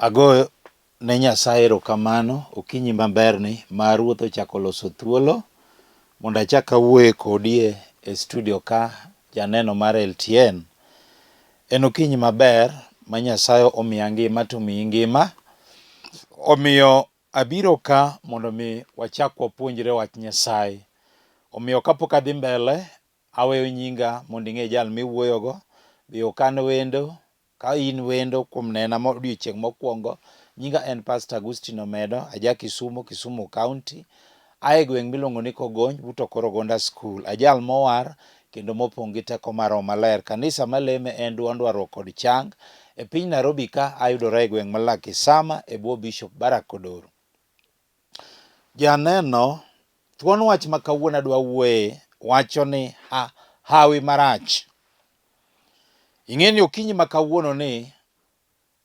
Agoyo ne Nyasaye erokamano okinyi maberni ma Ruoth ochako oloso thuolo mondo achak awuoye kodie e studio ka janeno mar LTN. En okinyi maber ma Nyasaye omiya ngima to omiyi ngima. Omiyo abiro ka mondo mi wachak wapuonjre wach Nyasaye. Omiyo kapok adhi mbele, aweyo nyinga mondo ing'e jal miwuoyogo. Be ok an wendo, Ka in wendo kuom nena odiochieng' mokwongo, nyinga en Pastor Agustino Omedo, aja Kisumo, Kisumu County. Ae gweng' miluongo ni Kogony, but Okoro Gonda School. Ajal mowar kendo mopong' gi teko mar Roho Maler. Kanisa maleme en Duond Warruok kod Chang. E piny Nairobi ka ayudora e gweng' ma Lakisama e bwo Bishop Barack Odoro. Janeno, thuon wach ma kawuono adwa wuoye wacho ni ha, hawi marach. Ing'e ni okinyi ma kawuono ni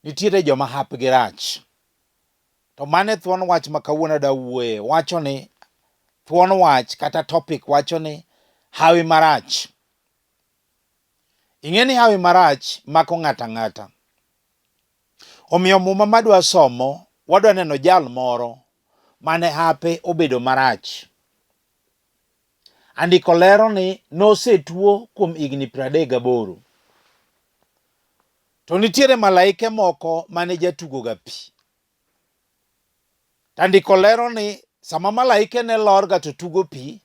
nitiere joma hapgi rach. To mano e thuon wach ma kawuono adwa wuoye wacho ni thuon wach kata topic wacho ni hawi marach. Ing'e ni hawi marach mako ng'ato ang'ata. Omiyo muma madwa somo, wadwa neno jal moro mane hape obedo marach. Andiko lero ni nosetuo kuom higni 38. To nitiere malaike moko mane jatugoga pi. To andiko lero ni sama malaike ne lorga to tugo pi,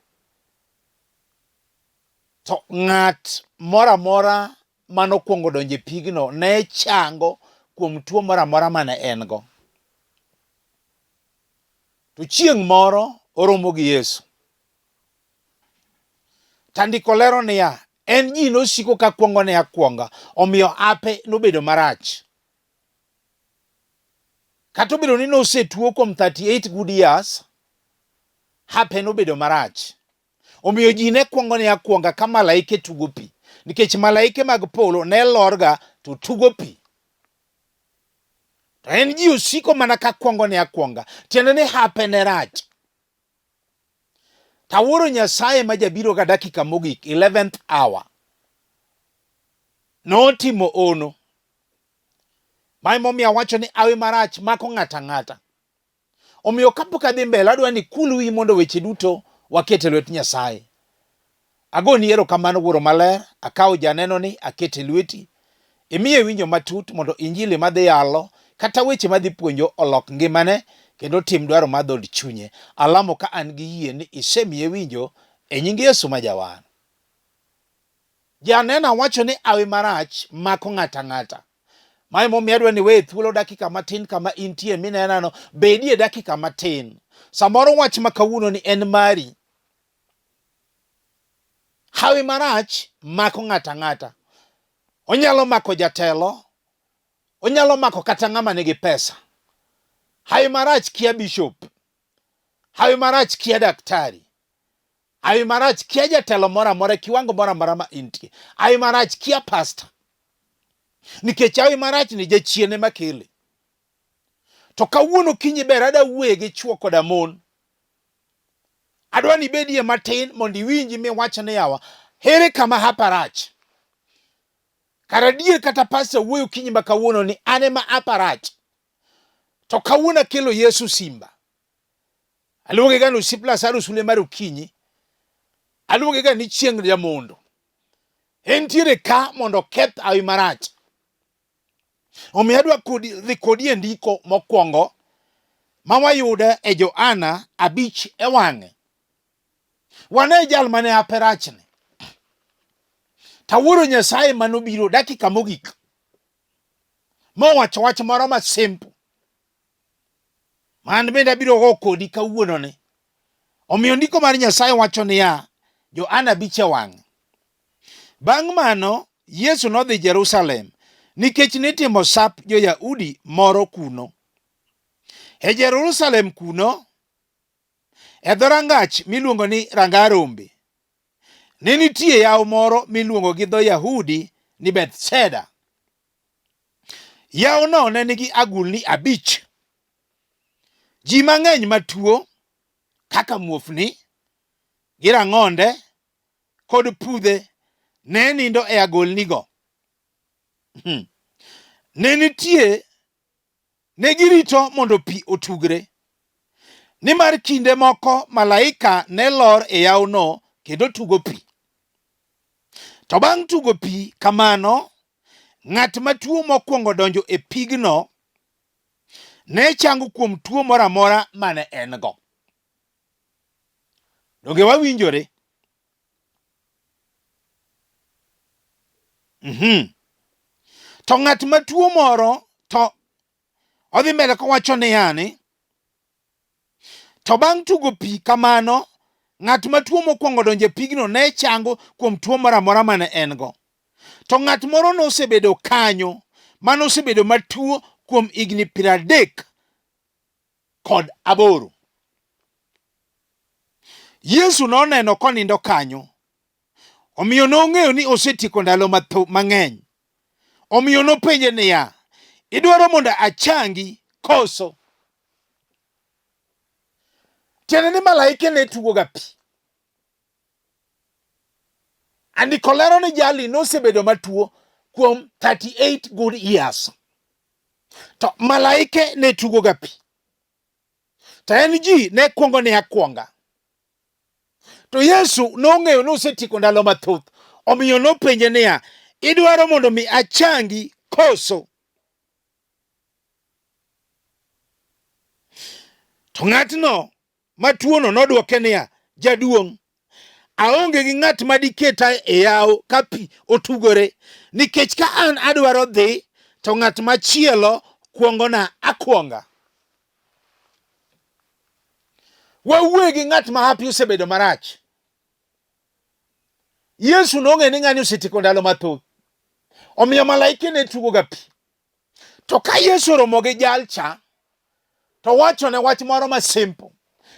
to ng'at moro amora mane okwongo donjo e pigno ne chango kuom tuo moro amora mane en go. To chieng' moro oromo gi Yesu. To andiko lero niya, en ji nosiko ka kwongone akwonga, omiyo ape nobedo marach. Kata obedo ni nosetuo kuom 38 good years, hape nobedo marach. Omiyo ji ne kwongo ne akwonga ka malaike tugo pi, nikech malaike mag polo ne lorga to tugo pi. To en ji osiko mana ka kwongo ne akwonga, tiende ni hape ne rach. Tawuoro Nyasaye ma jabiro ga dakika mogik, 11th hour. Notimo ono. Ma emomiyo awacho ni awi marach mako ng'ato ang'ata. Omiyo kapok adhi mbele, adwa ni kul wiyi mondo weche duto waket e lwet Nyasaye. Agoni erokamano Wuoro Maler, akawo janenoni akete e lweti. Imiye winjo matut mondo injili madhi yalo kata weche madhi puonjo olok ngimane kendo otim dwaro mar dhood chunye. Alamo ka an gi yie ni isemiye winjo e nying Yesu ma Jawar. Janeno awacho ni awi marach mako ng'ato ang'ata. Ma emomiyo adwa ni iweye thuolo dakika matin kama intie minenano, bedie dakika matin. Samoro wach ma kawuono ni en mari. Hawi marach mako ng'ato ang'ata. Onyalo mako jatelo, onyalo mako kata ng'ama nigi pesa. Hawi marach kia bishop, hawi marach kia daktari, Hawi marach kia jatelo moro amora e kiwango moro amora ma intie. Hawi marach kia pasta. Nikech hawi marach ni jachien ema kele. To kawuono kinyi ber ada wuoye gi chwo koda mon. Adwa ni ibedie matin mondo iwinji miwach ni yawa, here kama hapa rach. Kar adier kata pasta wuoyo kinyi ma kawuono ni an ema hapa rach. To kawuono akelo Yesu Simba. Aluonge ga ni osiep Lazaro sule mar okinyi. Aluonge ga ni chieng' jamondo. Entiere ka mondo oketh hawi marach. Omiyo adwa kodi, dhi kodi e ndiko mokwongo ma wayude e Johana abich e wang'e. Wane jal mane hape rachni. Tawuoro Nyasaye manobiro dakika mogik mowacho wach moro ma simple. Man bende abiro go kodi kawuononi. Omiyo ndiko mar Nyasaye wacho niya, Johana abich e wang'e. Bang' mano, Yesu nodhi Jerusalem nikech nitimo sap jo-Yahudi moro kuno. E Jerusalem kuno, e dhorangach miluongo ni Ranga Rombe, ne nitie yawo moro miluongo gi dho Yahudi ni Bethesda. Yawono ne nigi agulni abich. Ji mang'eny matuo kaka muofni gi rang'onde kod pudhe ne nindo e agolnigo. Ne nitie Ne girito mondo pi otugre, nimar kinde moko malaika ne lor e yawono kendo tugo pi. To bang' tugo pi kamano, ng'at matuo mokwongo donjo e pigno ne chango kuom tuo moro amora mane en-go. Donge wawinjore? To ng'at matuo moro to odhi mbele kowacho niya ni, to bang' tugo pi kamano, ng'at matuo mokwongo donjo e pigno ne chango kuom tuo moro amora mane en go. To ng'at moro nosebedo kanyo mane osebedo matuo kuom higni 38. Yesu noneno konindo kanyo, omiyo nong'eyo ni osetieko ndalo mang'eny. Omiyo nopenje niya, Idwaro mondo achangi koso? Tiende ni malaike ne tugoga pi. Andiko lero ni jali nosebedo matuo kuom 38 good years. To malaike ne tugoga pi. To en ji ne kwongo ne akwonga. To Yesu nong'eyo ni osetieko ndalo mathoth, omiyo nopenje niya, Idwaro mondo mi achangi koso? To ng'atno matuono nodwoke niya, Jaduong', aonge gi ng'at ma diketa e yawo ka pi otugore, nikech ka an adwaro dhi, to ng'at machielo kwongona akwonga. Wawuoye gi ng'at ma hapi osebedo marach. Yesu nong'e ni ng'ani osetieko ndalo mathoth, omiyo malaike ne tugoga pi. To ka Yesu oromo gi jalcha, to wachone wach moro ma simple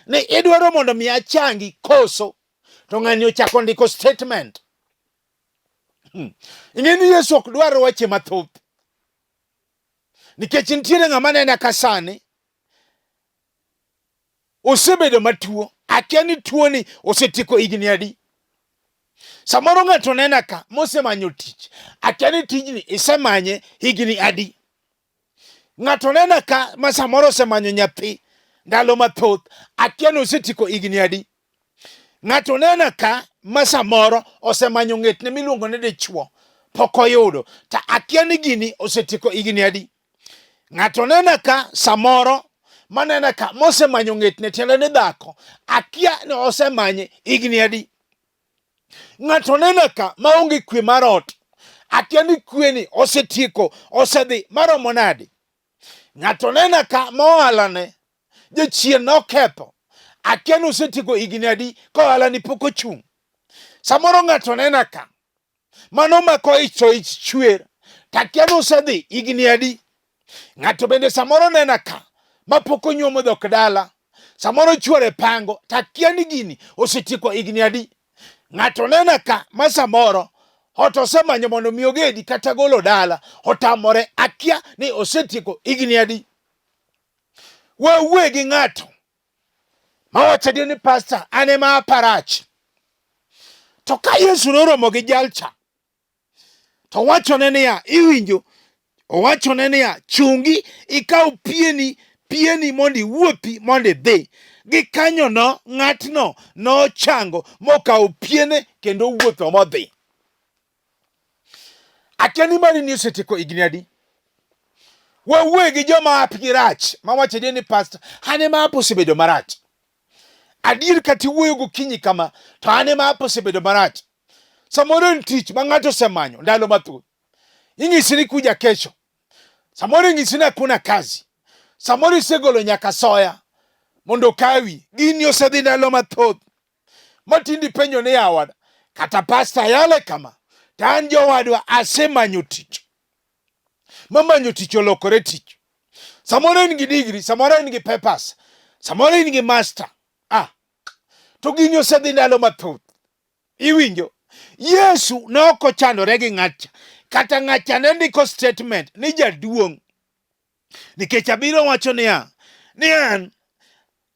ni idwaro mondo mi achangi koso? To ng'ani ochako ndiko statement. Ing'e ni Yesu ok dwar weche mathoth, nikech nitiere ng'ama nena ka sani osebedo matuo, akia ni tuoni osetieko higni adi. Samoro ng'ato nena ka mosemanyo tich, akia ni tijni isemanye higni adi. Ng'ato nena ka ma samoro osemanyo nyathi ndalo mathoth, akia ni osetieko higni adi. Ng'ato nena ka ma samoro osemanyo ng'etne miluongo ni dichuo, pok oyudo, to akia ni gini osetieko higni adi. Ng'ato nena ka samoro manena ka mosemanyo ng'etne tiende ni dhako, akia ni osemanye higni adi. Ng'ato nena ka maonge kwe mar ot, akia ni kweni osetieko osedhi maromo nade. Ng'ato nena ka ma ohalane jachien noketho, akia ni osetieko higni adi ka ohalani pok ochung'. Samoro ng'ato nena ka mano mako ich to ich chwer, to akia ni osedhi higni adi. Ng'ato bende samoro nena ka mapok onyuomo dhok dala, samoro chuore pango, to akia ni gini osetieko higni adi. Ng'ato nena ka ma samoro ot osemanyo mondo mi ogedi kata golo dala, otamore, akia ni osetieko higni adi. Wawuoye gi ng'ato mawacho adier ni pasta, an ema aparach. To ka Yesu noromo gi jalcha, to owachone niya, iwinjo, owachone niya, chungi ikaw pieni, pieni mondo iwuothi mondo idhi. Gikanyono ng'atno nochango mokawo piene kendo owuotho modhi. Akia ni mari ni osetieko higni adi. Wawuoye gi joma apgi rach, mawacho adier ni pasta, an ema apo osebedo marach. Adier kata iwuoyo gokinyi kama, to an ema apo osebedo marach. Samoro en tich ma ng'ato osemanyo ndalo mathoth. Inyisi ni kuja kesho. Samoro inyisi ni hakuna kazi. Samoro isegolo nyaka soya mondo okawi. Gini osedhi ndalo mathoth. Matindi penjo ni yawa, kata pasta yale kama, to an jowadwa asemanyo tich. Mamanyo tich olokore tich. Samoro in gi degree, samoro in gi papers, samoro in gi master. Ah, to gini osedhi ndalo mathoth. Iwinjo? Yesu ne ok ochandore gi ng'atcha. Kata ng'atcha ne ndiko statement ni jaduong'. Nikech abiro wacho niya, ni an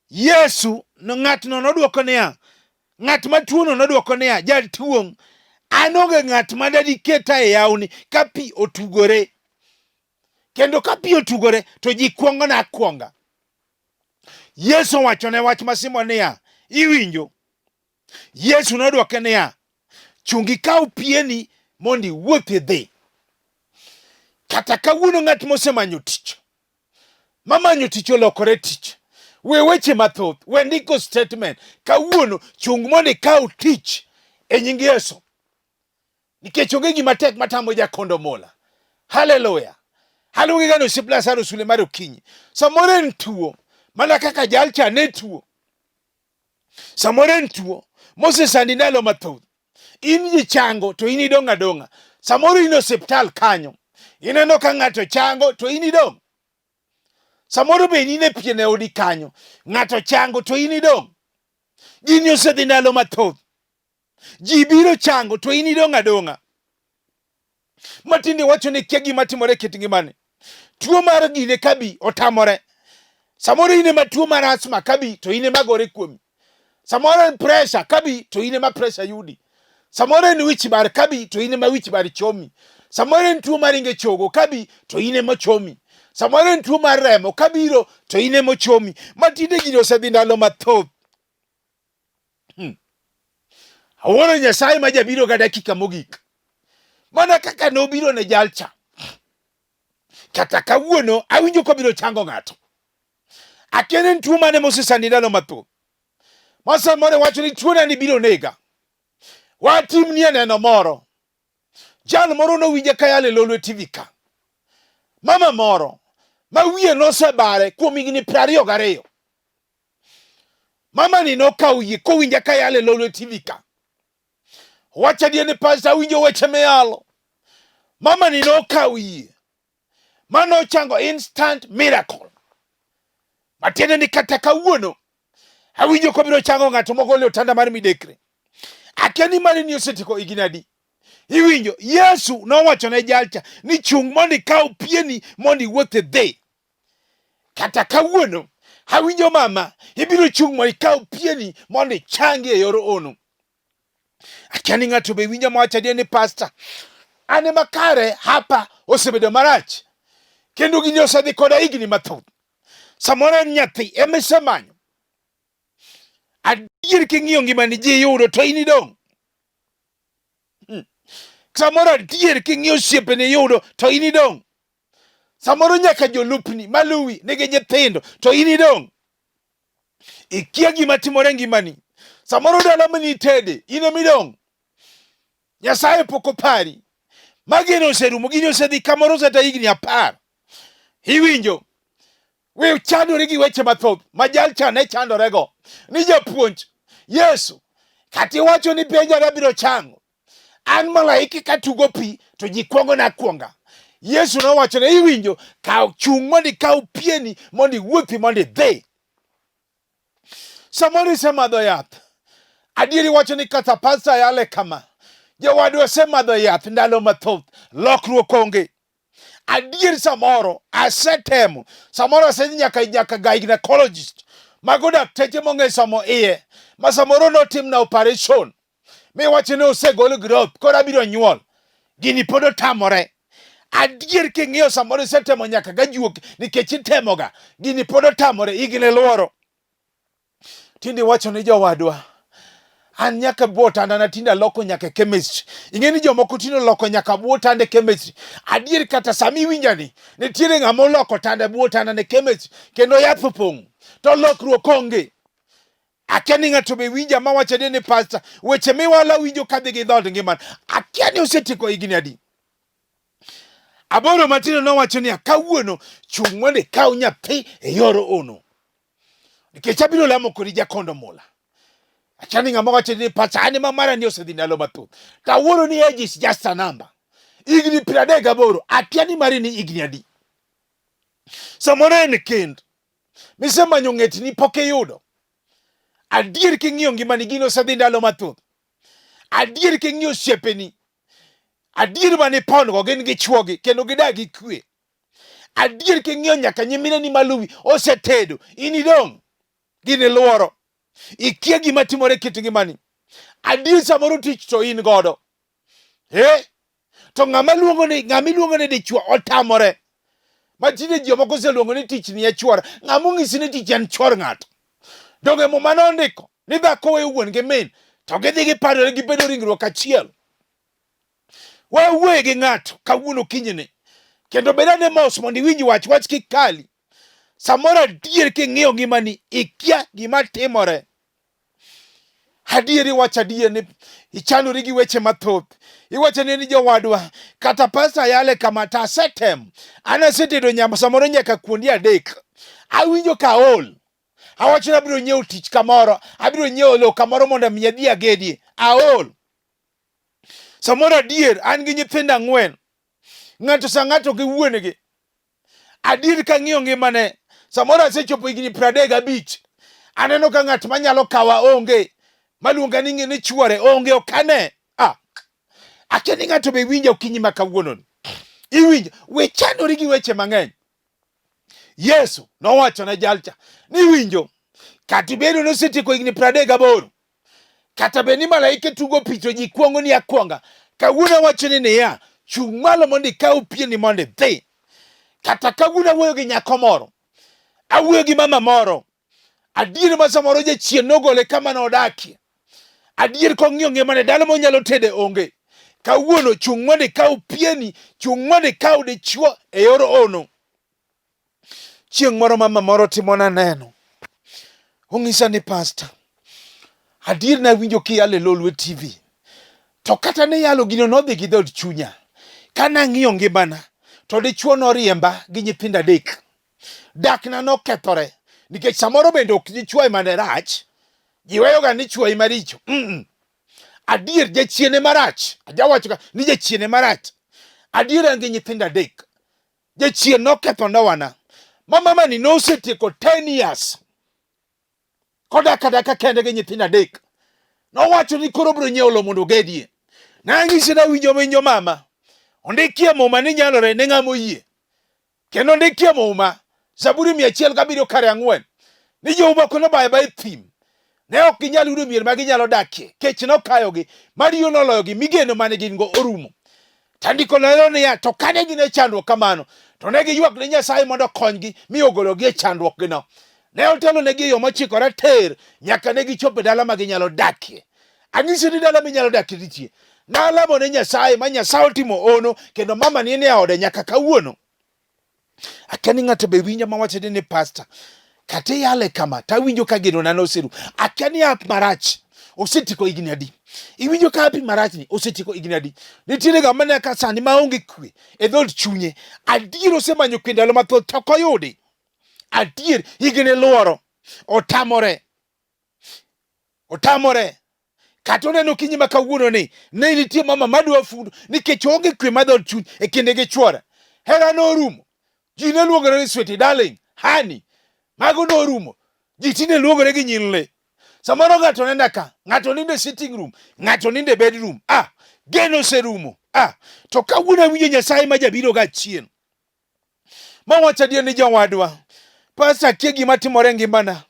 Yesu no ng'atno nodwoko niya, ng'at matuono nodwoko niya, jatuong', an onge ng'at ma dadiketa e yawni ka pi otugore. Kendo ka pi otugore to ji kwongona akwonga. Yesu owachone wach ma Simon niya, iwinjo? Yesu nodwoke niya, chung ikaw pieni mondo iwuoth idhi. Kata kawuono ng'at mosemanyo tich, mamanyo tich olokore tich, we weche mathoth, we ndiko statement. Kawuono chung mondo ikaw tich e nying Yesu. Nikech onge gima tek matamo jakondo mola. Haleluya. Haluonge gano osiep Lazaro sule mar okinyi. Samoro en tuo, mana kaka jalcha ne tuo. Samoro en tuo mosesandi ndalo mathoth. In ji chango to in idong' adong'a. Samoro in e osiptal kanyo. Ineno ka ng'ato chango to in idong'. Samoro be in e pien e odi kanyo. Ng'ato chango to in idong'. Gini osedhi ndalo mathoth. Ji biro chango to in idong' adong'a. Matinde wacho ni kia gima timore e kit ngimani. Tuo mar gine kabi otamore. Samoro in ema tuo mar asthma kabi to in ema gore kuomi. Samoro en pressure kabi to in ema pressure yudi. Samoro en wich bar kabi to in ema wich bar chomi. Samoro en tuo mar inge chogo kabi to in ema chomi. Samoro en tuo mar remo kabiro to in ema ochomi. Matinde gini osedhi ndalo mathoth. Awuoro Nyasaye ma jabiro ga dakika mogik. Mana kaka nobiro ne jalcha. Kata kawuono awinjo kobiro chango ng'ato. Akia ni en tuo mane mosesandi ndalo mathoth. Ma samoro iwacho ni tuona ni biro nega. Watimnie neno moro. Jal moro nowinja kayalo e Lolwe TV ka. Mama moro ma wiye nosebare kuom higni 22. Mama ni nokawo yie kowinja kayalo e Lolwe TV ka. Wacho adier ni pastor awinjo weche miyalo. Mama ni nokawo yie. Mano ochango instant miracle. Matiende ni kata kawuono awinjo kobiro chango ng'ato mogol e otanda mar midekre. Akia ni mani ni osetieko higni adi. Iwinjo Yesu nowacho ne jalcha ni chung' mondo ikaw pieni mondo iwuoth idhi. Kata kawuono awinjo mama ibiro chung' mondo ikaw pieni mondo ichangi e yor ono. Akia ni ng'ato be winjo mawacho adier ni pasta an ema kare hapa osebedo marach kendo gini osedhi koda higni mathoth. Samoro en nyathi ema isemanyo. Adier king'iyo ngimani ji yudo to in idong'. Samoro adier king'iyo osiepeni yudo to in idong'. Samoro nyaka jolupni maluwi nigi nyithindo to in idong'. Ikia gima timore ngimani. Samoro dala manitede in ema idong'. Nyasaye pok opari. Mageno oserumo, gini osedhi kamoro kata higni 10. Iwinjo? We chandore gi weche mathoth ma jal cha ne chandorego. Ni japuonj Yesu, kata iwacho ni penja biro chango. An malaike ka tugo pi to ji kwongo na kwonga. Yesu nowacho ne iwinjo, kaw chung' mondo ikaw pieni mondo iwuothi mondo idhi. Samoro isemadho yath. Adieri wacho ni kata pasta yale kama. Jowadwa osemadho yath ndalo mathoth, lokruok onge. Adier samoro asetemo, samoro asedhi nyaka nyaka gynecologist. Mago dakteche mong'e somo iye, ma samoro notimna operation. Miwacho ni osegol growth, koro abiro nyuol. Gini pod otamore. Adier king'iyo samoro isetemo nyaka ga juok nikech itemoga. Gini pod otamore, higni luoro. Tinde iwacho ni jowadwa, an nyaka bwo otanda na tinde aloko nyaka chemistry. Ing'e ni jomoko tinde oloko nyaka bwo otanda e chemistry. Adier kata sama iwinja ni, nitiere ng'ama oloko otanda bwo otanda ne chemistry kendo yath opong'o. To lokruok onge. Akia ni ng'ato be winja ma wacho adier ni pastor, weche miwalo winjo kadhi gi dhood ngimana. Akia ni osetieko higni adi. 8 matindo nowacho niya, kawuono chung' mondo ikaw nyathi e yor ono. Nikech abiro lamo kodi jakondo mula. Akia ni ng'ama wacho ni pacha an ema mara ni osedhi ndalo mathoth. To awuoro ni age is just a number. Higni 38, akia ni mari ni higni adi. Samoro en kend. Misemanyo ng'etni pok iyudo. Adier king'iyo ngimani gino osedhi ndalo mathoth. Adier king'iyo osiepeni. Adier mane ipon-go gin gi chwogi kendo gidak gi kwe. Adier king'iyo nyaka nyimineni maluwi osetedo, in idong' gini luoro. Ikia gima timore e kit ngimani. Adier samoro tich to in godo. To ng'ama luongo ni ng'ama iluongo ni dichwo otamore. Ma tinde ji moko oseluongo ni tich ni e chwor. Ng'ama onyisi ni tich en chwor ng'ato? Donge Muma nondiko ni dhako weyo wuon gi min to gidhi giparore gibedo ringruok achiel. Wawuoye gi ng'ato kawuono kinyni kendo bed ane mos mondo iwinj wach wach kik kali. Samoro adier king'iyo ngimani ikia gima timore. Adier iwacho adier ni ichandori gi weche mathoth. Iwacho ni jowadwa kata pasta yale kama to asetemo. An asetedo nyama samoro nyaka kuonde adek. Awinjo ka aol. Awacho ni abiro nyiewo tich kamoro, abiro nyiewo lowo kamoro mondo mi adhi agedie. Aol. Samoro adier an gi nyithindo ang'wen. Ng'ato sa ng'ato gi wuon-gi. Adier kang'iyo ngimane, samoro asechopo higni 35. Aneno ka ng'at manyalo kawa onge, maluonga ni ni chuore onge, ok ane. Ah, akia ni ng'ato be winja okinyi ma kawuononi. Iwinjo, we chandori gi weche mang'eny. Yesu nowacho ne jalcha ni winjo, kata ibedo ni osetieko higni 38, kata bed ni malaike tugo pi to ji kwongo ni akwonga, kawuono awacho ni niya, chung' malo mondo ikaw pieni mondo idhi. Kata kawuono awuoyo gi nyako moro, awuoyo gi mama moro, adier ma samoro jachien nogole kama nodakie, adier kong'iyo ngimane dala monyalo tede onge. Kawuono chung' mondo ikaw pieni, chung' mondo ikaw dichwo e yor ono. Chieng' moro mama moro timona neno, onyisa ni pasta, adier nawinjo kiyalo e Lolwe TV, to kata ne yalo gino nodhi gi dhood chunya. Ka nang'iyo ngimana, to dichwo noriemba gi nyithindo adek. Dakna nokethore nikech samoro bende ok dichwo ema ne rach, ji weyoga ni chwo ema richo. Adier jachien ema rach, ajawacho ni jachien ema rach. Adier an gi nyithindo adek, Jachien noketho ndowana ma mamani nosetieko 10 years kodak adaka kende gi nyithindo adek. Nowacho ni koro obiro nyiewo lowo mondo ogedie. Nanyise ni awinjo winjo mama, ondikie muma ni nyalore ne ng'ama oyie. Kendo ondikie muma Zaburi 107:4 ni jou moko nobayo abayo e thim, ne ok ginyal yudo mier ma ginyalo dakie, kech nokayogi, ma riyo noloyogi, mi geno mane gin go orumo. To andiko lero niya, to kane gin e chandruok kamano, to ne giywak ne Nyasaye mondo okonygi mi ogologi e chandruokgino. Ne otelonegi e yo mochikore tir nyaka ne gichopo e dala ma ginyalo dakie. Anyisi ni dala minyalo dakie nitie. Nalamo ne Nyasaye ma Nyasaye otimo ono kendo mama ni e ode nyaka kawuono. Akia ni ng'ato be winja mawacho ni pasta kata iyale kama to awinjo ka genona noseru. Akia ni app marach osetieko higni adi. Iwinjo ka app marachni osetieko higni adi. Nitiere ga mana ka sani maonge kwe e dhood chunye. Adier osemanyo kwe ndalo mathoth to ok oyudi. Adier higni luoro otamore. Otamore. Kata oneno okinyi ma kawuono ni ne nitie mama madwa fundo nikech onge kwe mar dhood chuny e kinde gi chwora. Hera norumo. Ji ne luongore ni sweetie darling, honey. Mago norumo. Ji tinde luongore gi nying le. Samoro ng'ato nenda ka, ng'ato nindo e sitting room, ng'ato nindo e bedroom. Ah, geno oserumo. Ah, to kawuono awinjo Nyasaye ma jabiro ga chien. Mawacho adier ni jowadwa, pasta akia gima timore e ngimana.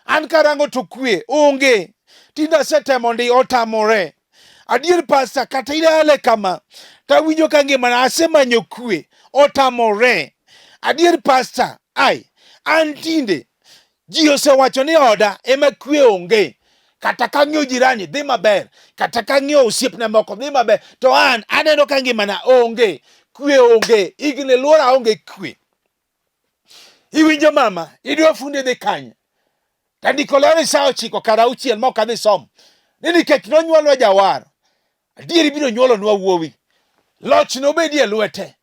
An karango to kwe onge. Tinde asetemo ndi otamore. Adier pasta kata ilale kama tawinjo ka ngimana asemanyo kwe otamore. Adier pasta, ai an tinde Ji osewacho ni oda ema kwe onge. Kata ka ng'iyo jirani dhi maber, kata ka ng'iyo osiepna moko dhi maber, to an aneno ka ngimana onge, kwe onge, higni luora onge kwe. Iwinjo mama, idwa funde dhi kanye? Tandiko lero ni saa 9 kar 6 ma ok adhi somo. Ni nikech nonyuolwa jawar, Adier ibiro nyuolonwa wuowi, loch nobedi e lwete.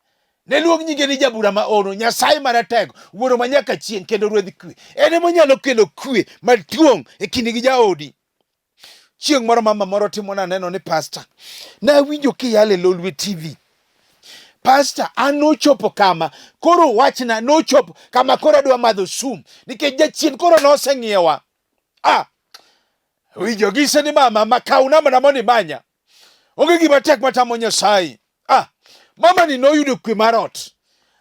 Ne luong nyinge ni Jabura ma ono, Nyasaye Maratego, Wuoro ma nyaka chieng' kendo Ruodh kwe. En ema onyalo kelo kwe maduong' e kindi gi jaodi. Chieng' moro mama moro timona neno ni pasta, nawinjo kiyalo e Lolwe TV. Pasta, an nochopo kama, koro wachna nochopo kama koro adwa madho sum nikech jachien koro noseng'iewa. Ah, winjo gise ni mama ma kaw nambana mondo imanya. Onge gima tek matamo Nyasaye. Ah, mama ni noyudo kwe mar ot.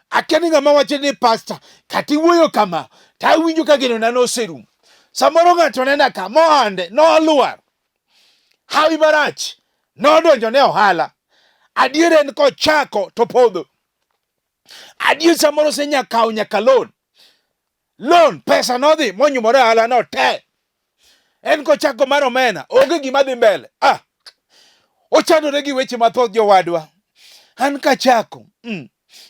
Akia ni ng'ama wacho ni pasta, kata iwuoyo kama, to awinjo ka genona noserumo. Samoro ng'ato nena ka, mohande, nolwar. Hawi marach, nodonjo ne ohala. Adier en kochako to podho. Adier samoro osenya kawo nyaka loan. Loan pesa nodhi monyumore ohala no te. En kochako mar omena onge gima dhi mbele. Ah. Ochandore gi weche mathoth jowadwa. An kachako,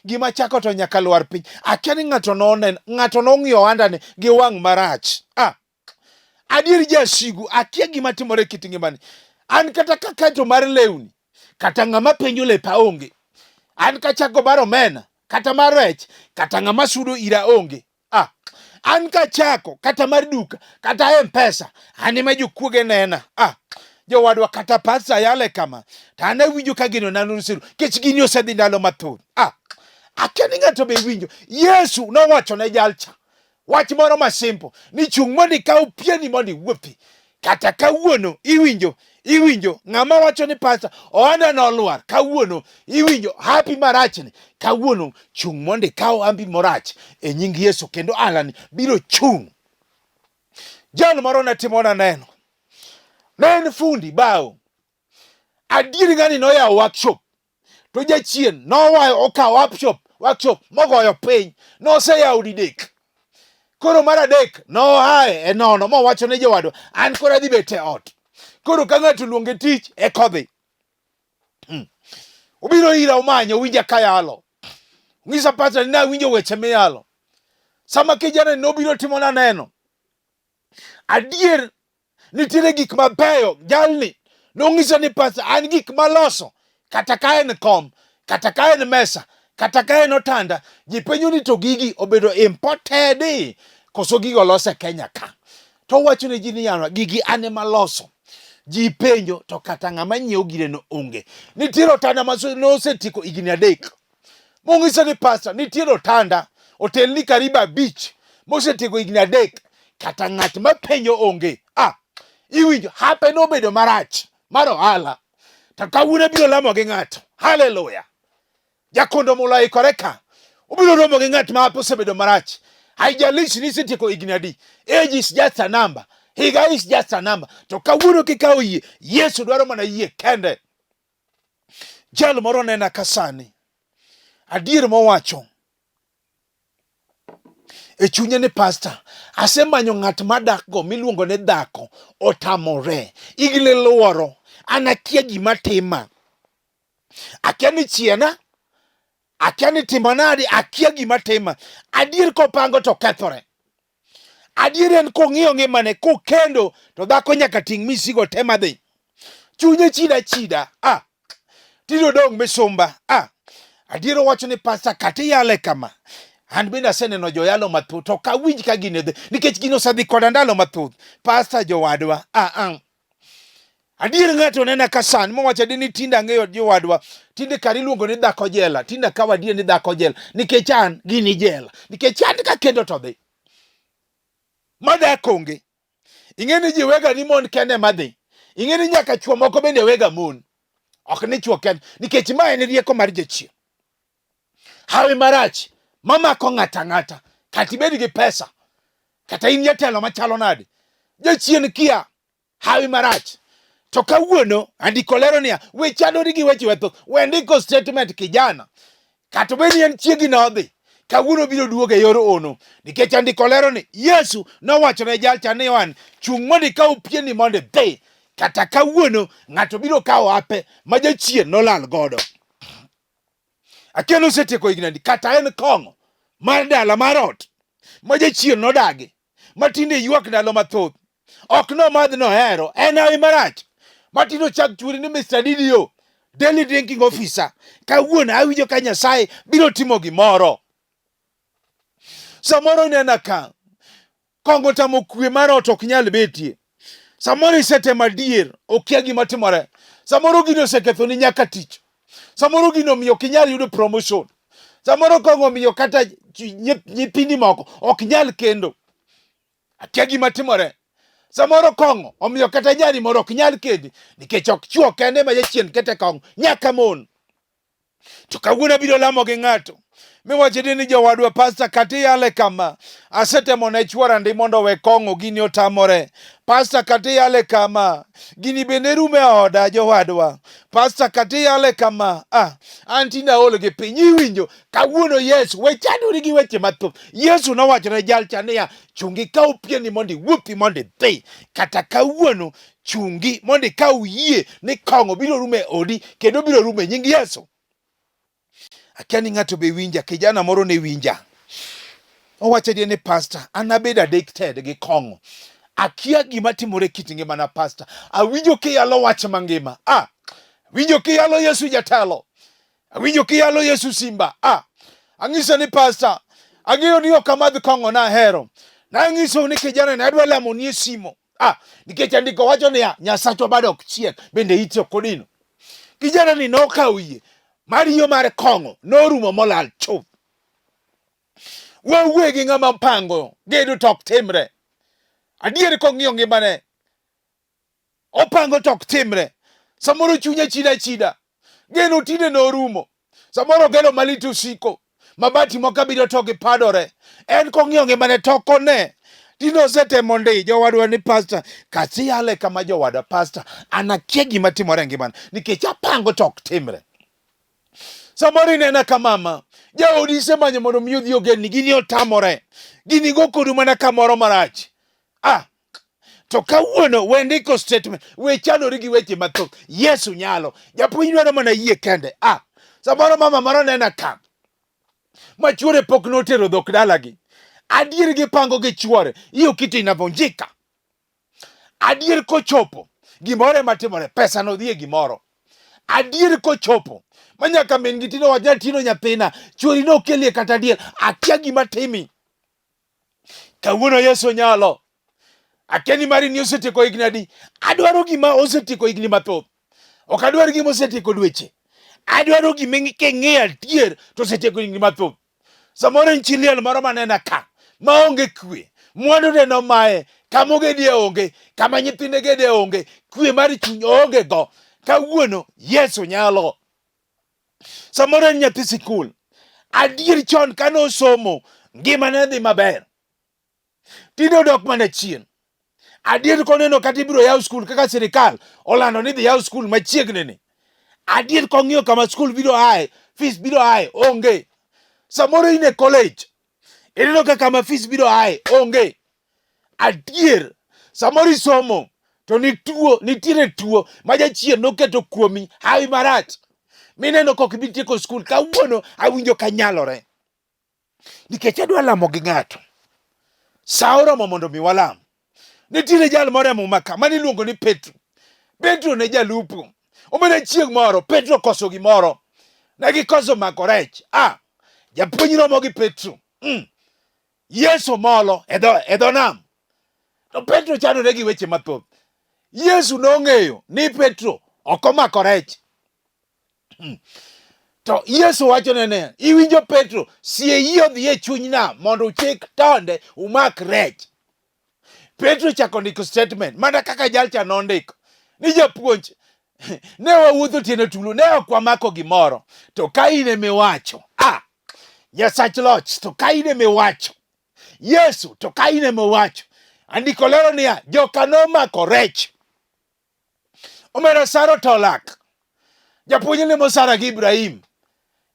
gima chako to nyaka lwar piny. Akia ni ng'ato nonen, ng'ato nong'iyo ohandani gi wang' marach. Ah. Adier jasigu, akia gima timore e kit ngimani. An kata kakato mar lewni, kata ng'ama penjo lepa onge. An kachako mar omena, kata mar rech, kata ng'ama sudo ira onge. Ah, an kachako kata mar duka, kata M-Pesa, an ema jokuoge nena. Ah, jowadwa kata pasta yale kama, to an awinjo ka gino nano oseru, kech gini osedhi ndalo mathoth. Ah, akia ni ng'ato be winjo. Yesu nowacho ne jalcha, Wach moro ma simple ni chung' mondo ikaw pieni mondo iwuothi. Kata kawuono iwinjo, iwinjo ng'ama wacho ni pasta ohanda nolwar kawuono iwinjo happy marachni kawuono chung' mondo ikaw ambi marach e nying Yesu kendo alani biro chung'. Jal moro ne timona neno. Ne en fundi bao. Adieri ng'ani noyawo workshop to jachien nowayo okawo workshop workshop mogoyo piny noseyawo didek koro mar adek noaye e nono mowacho ne jowadwa an koro adhi bet e ot koro ka ng'ato luonge tich eka odhi Obiro ira omanya owinja kayalo ng'isa pata ni nawinjo weche miyalo sama kijana ni nobiro timona neno adier nitiere gik mabeyo jalni nong'isa ni pasa an gik maloso kata ka en kom kata ka en mesa kata ka en otanda ji penjo ni to gigi obedo imported koso gigo olos e Kenya ka to owacho ne ji ni yawa gigi an ema loso ji penjo to kata ng'ama nyiewo gireno onge nitiere otanda ma nosetieko higni adek Mong'isa ni pasta nitiere otanda otelni karibu abich mosetieko higni adek kata ng'at ma penjo onge. Ah, iwinjo hape nobedo marach mar ohala to kawuono biro lamo gi ng'ato. Haleluya! Jakondo mula ikore ka obiro romo gi ng'at ma hape osebedo marach. Haijalishi ni isetieko higni adi, age is just a number, higa is just a number. To kawuono kikawo yie, Yesu dwaro mana yie kende. Jal moro nena ka sani, adier mowacho e chunye ni pasta, asemanyo ng'at madakgo miluongo ni dhako, otamore, higni luoro, an akia gima tima, akia ni chiena, akia ni timo nadi, akia gima tima. Adier kopango to kethore. Adier en kong'iyo ngimane kokendo to dhako nyaka ting' misigo te madhi. Chunye chida chida. Ah, tinde odong' misumba. Ah, adier owacho ni pasta kata iyale kama. An bende aseneno joyalo mathoth to ok awinj ka gini dhi nikech gino osedhi koda ndalo mathoth. Pasta jowadwa. Ah, ah. Adier ng'ato nena ka sani mowacho adi ni tinde ang'eyo jowadwa tinde kar iluongo ni dhako jela tinde akawo adier ni dhako jela nikech an gini jela nikech an ka kendo to dhi madak onge ing'e ni ji wega ni mon kende madhi ing'e ni nyaka chwo moko bende wega mon ok ni chwo kende nikech ma en rieko mar jachien hawi marach mamako ng'ata ang'ata kata ibed gi pesa kata in jatelo machalo nade jachien kia hawi marach to kawuono andiko lero niya we chandori gi weche mathoth we ndiko statement kijana kata obed ni en chiegi nodhi kawuono biro duogo e yor ono nikech andiko lero ni Yesu nowacho ne jalcha ni Yohana chung' mondo ikaw pieni mondo idhi kata kawuono ng'ato biro kawo ape ma jachien nolal godo akia ni osetieko higni adi kata en kong'o mar dala mar ot ma jachien nodagi ma tinde ywak ndalo mathoth ok nomadh nohero en hawi marach ma tinde ochak chwori ni Mr. DDO daily drinking officer kawuono awinjo ka Nyasaye biro timo gimoro samoro inena ka kong'o tamo kwe mar ot ok nyal betie samoro isetemo adier okia gima timore samoro gino osekethoni nyaka tich samoro gino omiyo ok inyal yudo promotion samoro kong'o omiyo kata nyithindi moko ok nyal kendo akia gima timore samoro kong'o omiyo kata nyari moro ok nyal kendi nikech ok chwo kende ma jachien kete kong'o nyaka mon to kawuono abiro lamo gi ng'ato. Miwacho ni jowadwa pasta kata iyale kama, asetemo ne chwora ndi mondo owe kong'o, gini otamore. Pasta kata iyale kama, gini bende rumo e oda jowadwa. Pasta kata iyale kama, ah, an tinde aol gi piny. Iwinjo kawuono Yesu, we chandori gi weche mathoth. Yesu nowacho ne jalcha niya, chungi kaw pieni mondo iwuothi mondo idhi. Kata kawuono chungi mondo ikaw yie ni kong'o biro rumo e odi kendo biro rumo e nying Yesu. Akia ni ng'ato be winja, kijana moro ne winja. Owacho adier ni pastor, an abedo addicted gi kong'o. Akia gima timore e kit ngimana pastor. Awinjo kiyalo wach mangima. Ah, awinjo kiyalo Yesu jatelo. Awinjo kiyalo Yesu simba. Ah, ang'iso ni pastor, ang'eyo ni ok amadh kong'o nahero. Nang'iso ni kijana ni adwa lamo ni e simo. Ah, nikech andiko wacho niya, Nyasachwa bado ok chiek, bende ite ok odino. Kijana ni nokawo yie mar riyo mar kong'o norumo molal chuth. Wawuoye gi ng'ama pango gedo to ok timre. Adier kong'iyo ngimane, opango to ok timre. Samoro chunye chida chida, geno tinde norumo. Samoro ogeno malit osiko, mabati moko abiriyo to gipadore. En kong'iyo ngimane to ok one. Tinde osetemo ndi jowadwa ni pasta, kasiyale kama jowadwa pasta, an akia gima timore e ngimana nikech apango to ok timre. Samoro inena ka mama, jaodi isemanyo mondo mi odhi ogenni, gini otamore. Gini go kodu mana kamoro marach. Ah, to kawuono we ndiko statement, we chandori gi weche mathoth. Yesu nyalo. Japuonj dwaro mana yie kende. Ah, samoro mama moro nena ka ma chuore pok notero dhok dalagi. Adier gipango gi chuore, hiyo kitu inavunjika. Adier kochopo gimoro ema timore, pesa no dhi e gimoro. Adier kochopo ma nyaka min gi tino wach ni tino nyathina, chuori nokelie kata adier, akia gima timi. Kawuono Yesu nyalo. Akia ni mari ni osetieko higni adi. Adwaro gima osetieko higni mathoth. Ok adwar gima osetieko dweche. Adwaro gima king'iyo adier to osetieko higni mathoth. Samoro en chi liel moro manena ka maonge kwe. Mwandu ne nomaye, kama ogedie onge, kama nyithinde gede onge, kwe mar chuny oonge go. Kawuono Yesu nyalo. Samoro en nyathi sikul. Adier chon kane osomo, ngimane dhi maber. Tinde odok mana chien. Adier koneno kata ibiro yaw skul kaka sirikal olando ni dhi yaw skul machiegni ni. Adier kong'iyo kama skul biro aye, fees biro aye, onge. Samoro in e college, ineno ka kama fees biro aye, onge. Adier, samoro isomo to nituo, nitiere tuo ma jachien noketo kuomi hawi marach. Mineno kok ibi tieko skul, kawuono awinjo ka nyalore. Nikech adwa lamo gi ng'ato. Sa oromo mondo mi walam. Nitiere jal moro e Muma ka mane iluongo ni Petro. Petro ne jalupo. Omene chieng' moro Petro okoso gimoro. Ne gikoso mako rech. Ah, japuonj romo gi Petro. Yesu molo e dho nam. To Petro chandore gi weche mathoth. Yesu nong'eyo ni Petro ok omako rech. To Yesu wachone ne, iwinjo Petro, sie yie odhi e chuny nam mondo uchik tonde umak rech. Petro chako ndiko statement mana kaka jalcha nondiko ni japuonj ne wawuotho otieno tulu ne ok wamako gimoro to ka in emiwacho ah, Nyasach loch to ka in emiwacho Yesu to ka in emiwacho andiko lero niya joka nomako rech Omera Sara otolak. Japuonj limo Sara gi Ibrahim.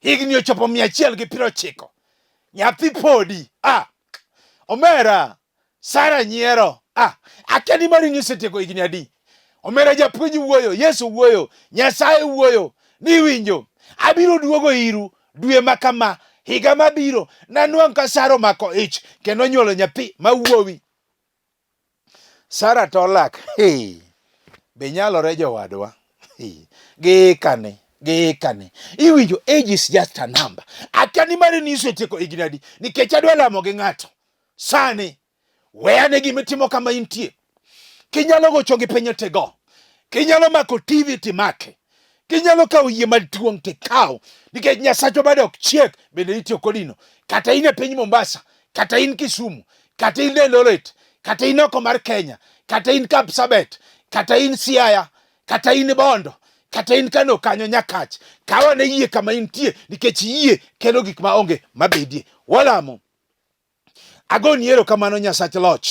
Higni ochopo 190. Nyathi podi. Ah. Omera Sara nyiero. Ah, akia ni mari ni osetieko higni adi. Omera japuonj wuoyo, Yesu wuoyo, Nyasaye wuoyo, ni winjo. Abiro duogo iru dwe ma kama, higa mabiro, nanwang' ka Sara omako ich kendo onyuolo nyathi ma wuowi. Sara to olak. Hey, be nyalore jowadwa? Hey, giikane, giikane. Iwinjo, age is just a number. Akia ni mari ni isetieko higni adi, nikech adwa lamo gi ng'ato. Sani, weyane gima itimo kama intie. Kinyalo gocho gi piny tigo. Kinyalo mako TV timake. Kinyalo kawo yie maduong' tikaw. Nikech Nyasachwa bade ok chiek bende itiyo kodino. Kata in e piny Mombasa, kata in Kisumu, kata in Eldoret, kata in oko mar Kenya, kata in Kapsabet, kata in Siaya, kata in Bondo, Kata in kano kanyo Nyakach, kaw ane yie kama intie nikech yie kelo gik ma onge mabedie. Walamo. Agoni erokamano Nyasach loch.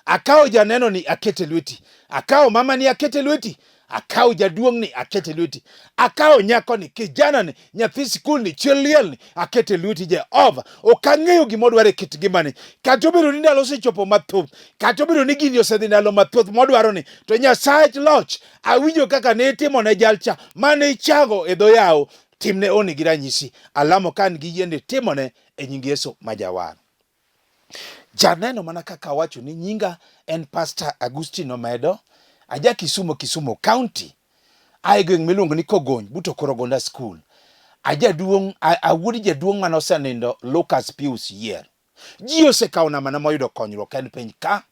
Akawo janeno ni akete lweti. Akawo mama ni akete lweti. Akawo jaduong' ni akete lweti. Akawo nyako ni, kijana ni, nyathi sikul ni, chi liel ni akete lweti Jehova. Ok ang'eyo gima odwaro e kit ngimani. Kata obedo ni ndalo osechopo mathoth, kata obedo ni gini osedhi ndalo mathoth modwaro ni, to Nyasach loch, awinjo kaka ne itimo ne jalcha mane ichango e dho yawo, timne oni gi ranyisi. Alamo ka an gi yie ni timone e nying Yesu ma Jawar. Janeno mana kaka awacho ni nyinga en Pastor Agustino Omedo, aja Kisumo, Kisumo County. Ae gweng' miluongo ni Kogony but Okorogonda School. Ajaduong' awuod jaduong' mane osenindo Lucas Pius Yier. Ji osekawo nambana moyudo konyruok en piny ka.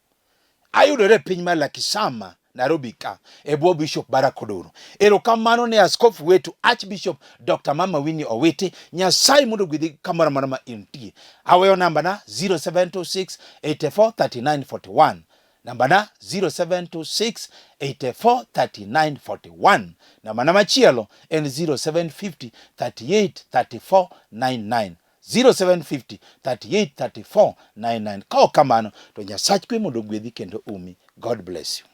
Ayudore e piny mar Lakisama, Nairobi ka, e bwo Bishop Barack Odoro. Erokamano ne askofu wetu Archbishop Dr. Mama Winnie Owiti. Nyasaye mondo ogwedhi kamoro amora ma intie. Aweyo nambana 0726 84 39 41. Nambana 0726 84 39 41. Nambana machielo en 0750 38 34 99. 0750 38 34 99. Ka ok kamano to Nyasach kwe mondo ogwedhi kendo umi. God bless you.